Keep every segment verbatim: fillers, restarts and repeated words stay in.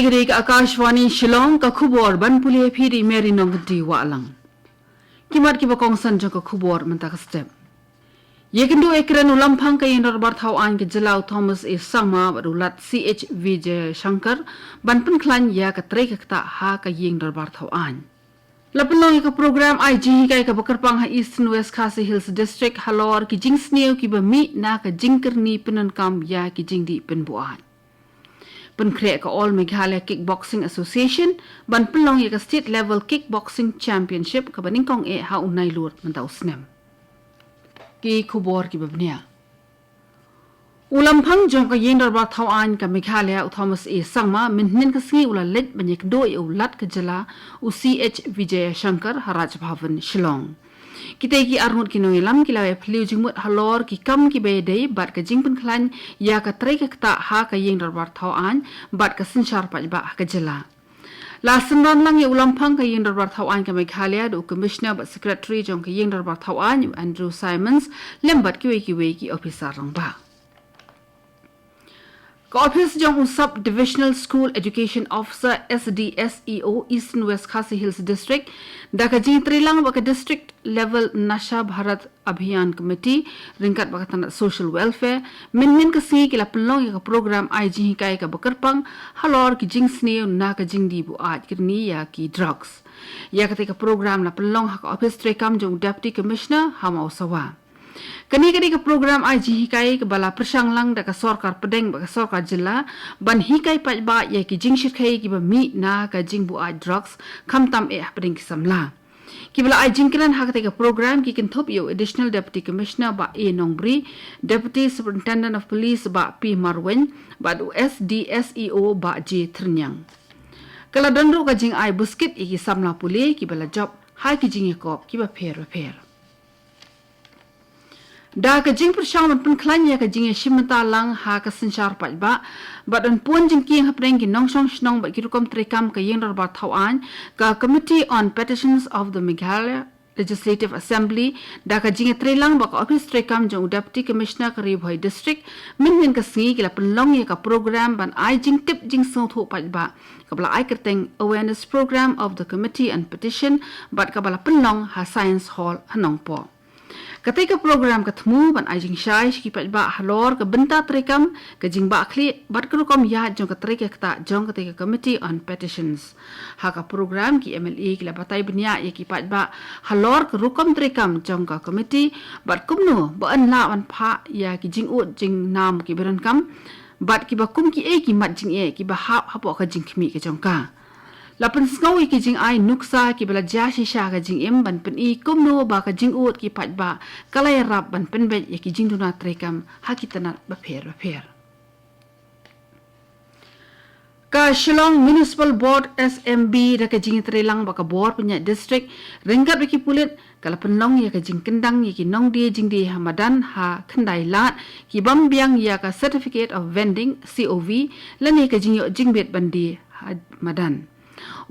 Kane ka Akashvani Shillong, ka khubor ban pule phi da i Mary Nongkynrih Wahlang. Ki mat kiba kongsan jong ka khubor mynta ka step. Ïakynduh ïakren u Lamphang ka Ïing Dorbar Thaw Aiñ ka jylla u Thomas A Sangma bad u Lat C H Vijayashankar ban pynkhlaiñ ïa ka trei ka ktah ha ka Ïing Dorbar Thaw Aiñ. La pynlong ïa ka program ai jinghikai kaba kyrpang ha Eastern West Khasi Hills District halor ki jingsniew kiba mih na ka jingkyrni pyndonkam ïa ki jingdih pynbuaid. Pynkhreh ka All Meghalaya Kickboxing Association ban pynlong ïa ka State Level Kickboxing Championship kaba nyngkong eh ha u Nailur mynta u snem. Ki khubor kiba bniah. U Lamphang jong ka Ïing Dorbar Thaw Aiñ ka Meghalaya u Thomas A Sangma mynhynnin ka sngi u la leit ban ïakynduh ïa u Lat ka jylla u C H Vijayashankar ha Raj Bhavan Shillong. Kita ki arngut ki nongïalam ki la ïaphylliew jingmut halor ki kam kiba ïadei bad ka jingpynkhlaiñ ïa ka trei ka ktah ha ka Ïing Dorbar Thaw Aiñ bad ka synshar paidbah ha ka jylla. La synran lang ïa u Lamphang ka Ïing Dorbar Thaw Aiñ ka Meghalaya da u Commissioner bad Secretary jong ka Ïing Dorbar Thaw Aiñ u Andrew Simons lem bad kiwei kiwei ki ophisar rangbah. Ka ophis jong u Sub Divisional School Education Officer, S D S E O, Eastern West Khasi Hills District da ka jingtreilang bad ka District Level Nasha Bharat Abhiyan Committee ryngkat bad ka tnat Social Welfare mynhynnin ka sngi ki la pynlong ïa ka program ai jinghikai kaba kyrpang halor ki jingsniew na ka jingdih buaid kyrni ïa ki drugs. Ïa katei ka program la pynlong ha ka ophis treikam jong u Deputy Commissioner ha Mawsawa. Kane ka dei ka program ai jinghikai kaba la pyrshang lang da ka sorkar pdeng bad ka sorkar jylla ban hikai paidbah ïa ki jingshyrkhei kiba mih na ka jingbuaid drugs khamtam eh hapdeng ki samla. Kiba la ai jingkren ha katei ka program ki kynthup ïa u Additional Deputy Commissioner Bah A Nongbri, Deputy Superintendent of Police Bah P Marwein bad u S D S E O Bah J Thyrniang. Ka la don ruh ka jingai buskit ïa ki samla pule kiba la jop ha ki jingïakop kiba pher bapher. Da ka jingpyrshang ban pynkhlaiñ ïa ka jingïashim bynta lang ha ka synshar paidbah bad ban pun jingkieng hapdeng ki nongshong shnong bad ki rukom treikam ka Ïing Dorbar Thaw Aiñ, ka Committee on Petitions of the Meghalaya Legislative Assembly da ka jingïatreilang bad ka ophis treikam jong u Deputy Commissioner ka Ri Bhoi District mynhynnin ka sngi ki la pynlong ïa ka program ban ai jingtip jingsngewthuh paidbah kaba la ai kyrteng Awareness Program of the Committee on Petition bad kaba la pynlong ha Science Hall ha Nongpoh. Katei ka program ka thmu ban ai jingshai sha ki paidbah halor ka bynta treikam, ka jingbahkhlieh bad ka rukom ïaid jong ka trei ka ktah jong katei ka Committee on Petitions. Ha ka program ki M L A ki la batai bniah ïa ki paidbah halor ka rukom treikam jong ka committee bad kumno ba yn lah ban phah ïa ki jingud jingnam kiba donkam bad kiba kum kiei ki mat jingeh kiba hap hapoh ka jingkhmih ka jong ka. La pynsngew ïa ki jingai nuksa kiba la jia shisha ka jingim ban pyni kumno ba ka jingud ki paidbah ka la ïarap ban pynbeit ïa ki jingduna treikam ha ki tnat bapher bapher. Ka Shillong Municipal Board, S M B, da ka jingïatreilang bad ka bor pynïaid district ryngkat bad ki pulit ka la pynlong ïa ka jingkyndang ïa ki nongdie jingdie ha madan ha Khyndailad ki bym biang ïa ka Certificate of Vending, C O V, lane ka jingïoh jingbit ban die ha madan.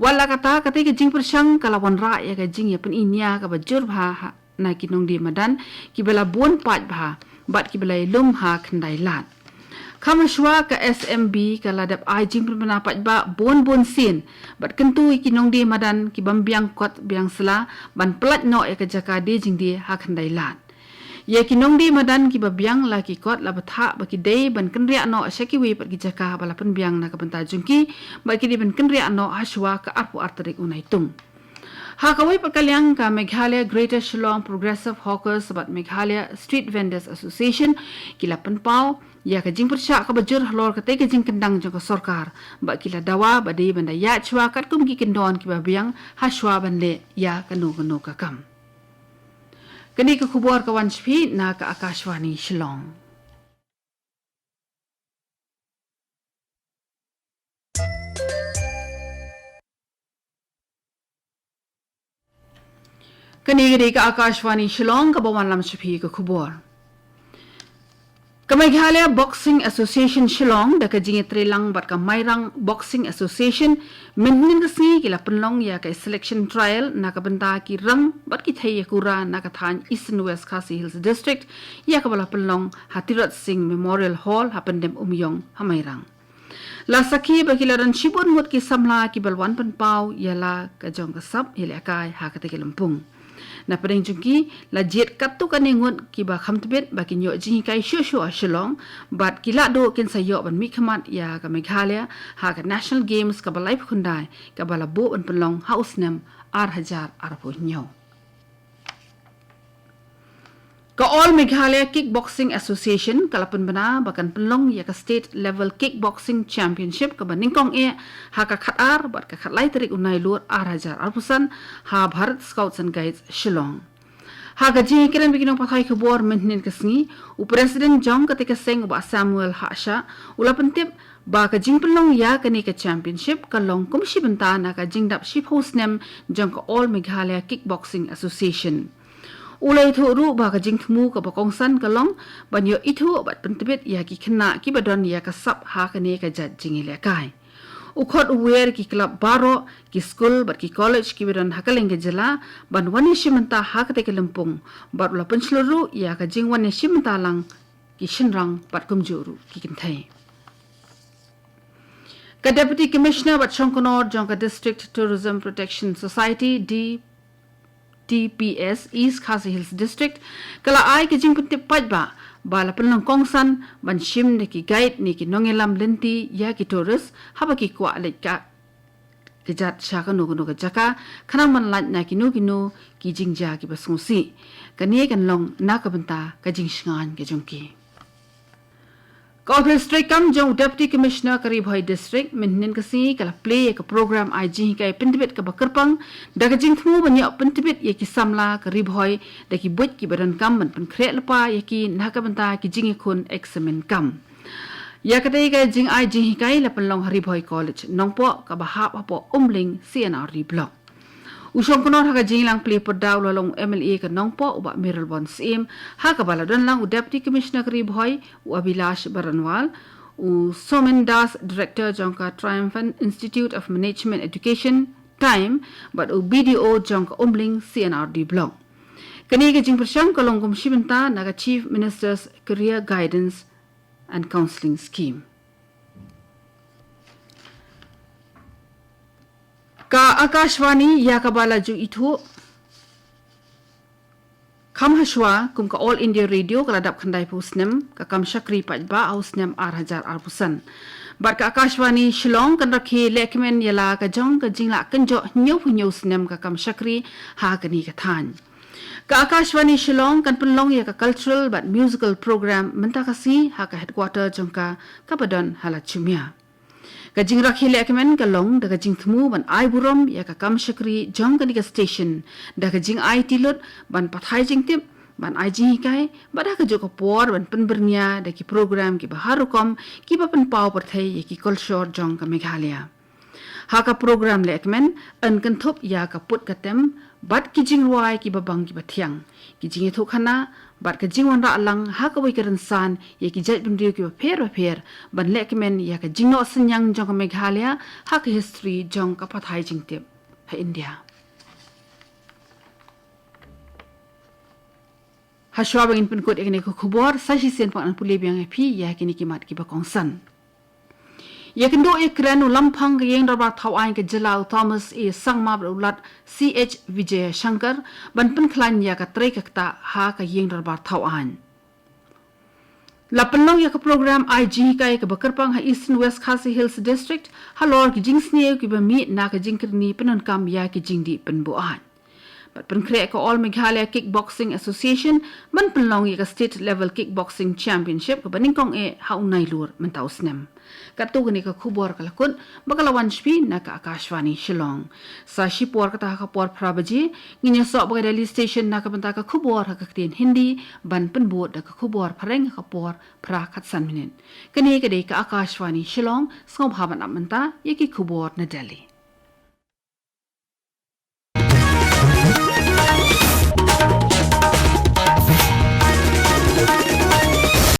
Wat la katta, katei ka jingpyrshang ka la wanrah ïa ka jingïapyni nia kaba jur bha ha na ki nongdie madan kiba la bun paid bha bad kiba la ïalum ha Khyndailad. Kham hashwa ka S M B ka la dep ai jingpynbna paidbah bun bun sien bad kyntu ïa ki nongdie madan ki bym biang kot biang sla ban pyllait noh ïa ka jaka die jingdie ha Khyndailad. Ïa ki nongdie madan kiba biang la ki kot la bthah ba ki dei ban kynriah noh sha kiwei pat ki jaka ba la pynbiang na ka bynta jong ki bad ki dei ban kynriah noh hashwa ka arphew ar tarik u Naitung. Ha kawei pat ka liang, ka Meghalaya Greater Shillong Progressive Hawkers bad Meghalaya Street Vendors Association ki la pynpaw ïa ka jingpyrshah kaba jur halor katei ka jingkyndang jong ka sorkar bad ki la dawa ba dei ban da ïaid shwa katkum ki kyndon kiba biang hashwa ban leh ïa kano kano ka kam. Kane ka khubor ka wan sha phi na ka Akashvani Shillong. Kane ka dei ka Akashvani Shillong kaba wanlam sha phi ka khubor. Ka Meghalaya Boxing Association Shillong da ka jingïatreilang bad ka Mairang Boxing Association mynhynnin ka sngi ki la pynlong ïa ka selection trial na ka bynta ki rang bad ki thei ïakura na ka thaiñ Eastern West Khasi Hills District, ïa kaba la pynlong ha Tirot Sing Memorial Hall ha Pyndem Umïong ha Mairang. La sakhi ba ki la don shibun ngut ki samla kiba la wan pynpaw ïa la ka jong ka sap ïalehkai ha kata ka lympung. Na pdeng jong ki la jied katto katne ngut kiba kham tbit ba kin ïoh jinghikai shuh shuh ha Shillong, bad ki la duh kin sa ïoh ban mihkhmat ïa ka Meghalaya ha ka National Games kaba laiphew khyndai kaba la buh ban pynlong ha u snem ar hajar arphew hynñiew. Ka All Meghalaya Kickboxing Association ka la pynbna ba kan pynlong ïa ka State Level Kickboxing Championship kaba nyngkong eh ha ka khatar bad ka khatlai tarik u Nailur ar hajar arphew san ha Bharat Scouts and Guides Shillong. Ha ka jingïakren bad ki nongpathai khubor mynhynnin ka sngi, u President jong kata ka seng u Bah Samuel Hashah u la pyntip ba ka jingpynlong ïa kane ka championship ka long kum shi bynta na ka jingdap shiphew snem jong ka All Meghalaya Kickboxing Association. U la ïathuh ruh ba ka jingthmu kaba kongsan ka long ban ïoh ithuh bad pyntbit ïa ki khynnah kiba don ïa ka sap ha kane ka jait jingïalehkai. U khot u wer ki club baroh, ki skul bad ki college kiba don ha kylleng ka jylla ban wan ïashim bynta ha kata ka lympung, bad u la pynshlur ruh ïa ka jingwan ïashim bynta lang ki shynrang bad kumjuh ruh ki kynthei. Ka Deputy Commissioner bad Shongknor jong ka District Tourism Protection Society, D T P S, East Khasi Hills District, ka la ai ka jingpyntip paidbah ba la pynlong kongsan ban shim da ki guide ne ki nongïalam lynti ïa ki tourist haba ki kwah leit ka kjat sha kano kano ka jaka, khnang ban lait na kino kino ki jingjia kiba sngewsih. Kane kan long na ka bynta ka jingshngaiñ ka jong ki. Ka ophis treikam jong u Deputy Commissioner ka Ri Bhoi District mynhynnin ka sngi ka la plie ïa ka program ai jinghikai pyntbit kaba kyrpang da ka jingthmu ban ïoh pyntbit ïa ki samla ka Ri Bhoi da ki buit kiba donkam ban pynkhreh lypa ïa ki na ka bynta ki jingïakhun eksamin kam. Ïa katei ka jingai jinghikai la pynlong ha Ri Bhoi College Nongpoh kaba hap hapoh Umling C and R D Block. U Shongknor ha ka jingïalang plie pyrda u la long u M L A ka Nongpoh u Bah Mayralborn Syiem, ha kaba la don lang u Deputy Commissioner ka Ri Bhoi u Abhilash Baranwal, u Somen Das, Director jong ka Triumphant Institute of Management Education, TIME, bad u B D O jong ka Umling C and R D Block. Kane ka jingpyrshang ka long kum shi bynta na ka Chief Minister's Career Guidance and Counselling Scheme. Ka Akashvani ïa kaba la ju ithuh kham hashwa kum ka All India Radio ka la dap khyndaiphew snem ka kam shakri paidbah ha u snem ar hajar arphew san. Bad ka Akashvani Shillong kan rakhe lehkmen ïa la ka jong ka jinglah kynjoh hynñiewphew hynñiew snem ka kam shakri ha kane ka thaiñ. Ka Akashvani Shillong kan pynlong ïa ka cultural bad musical program mynta ka sngi ha ka headquarter jong ka kaba don ha Lachumia. Ka jingrakhe lehkmen ka long da ka jingthmu ban ai burom ïa ka kam shakri jong kane ka station da ka jingai tylli lut ban pathai jingtip, ban ai jinghikai, bad ha kajuh ka por ban pynbyrngia da ki program kiba har rukom kiba pynpaw pyrthei ïa ki kolshor jong ka Meghalaya. Ha ka program lehkmen yn kynthup ïa ka put ka tem bad ki jingrwai kiba bang kiba thiang, ki jingïathuhkhana bad ka jingwanrah lang ha kawei ka rynsan ïa ki jaitbynriew kiba pher bapher ban lehkmen ïa ka jingnoh synñiang jong ka Meghalaya ha ka history jong ka pathai jingtip ha India. Hashwa ba ngin pynkut ïa kine ki khubor, sa shisien pat ngan pule biang ïa phi ïa kine ki mat kiba kongsan. Ïakynduh ïakren u Lamphang ka Ïing Dorbar Thaw Aiñ ka jylla u Thomas A Sangma bad u Lat C H Vijayashankar ban pynkhlaiñ ïa ka trei ka ktah ha ka Ïing Dorbar Thaw Aiñ. La pynlong ïa ka program ai jinghikai kaba kyrpang ha Eastern West Khasi Hills District halor ki jingsniew kiba mih na ka jingkyrni pyndonkam ïa ki jingdih pynbuaid. Bad pynkhreh ka All Meghalaya Kickboxing Association ban pynlong ïa ka State Level Kickboxing Championship kaba nyngkong eh ha u Nailur mynta u snem. Katto kane ka khubor ka la kut ba ka la wan sha phi na ka Akashvani Shillong. Sa shipor kata ha ka por phra baje ngin ïasoh bad ka Delhi Station na ka bynta ka khubor ha ka ktien Hindi ban pynbud da ka khubor phareng ha ka por phra khatsan minit. Kane ka dei ka Akashvani Shillong, sngewbha ban ap mynta ïa ki khubor na Delhi.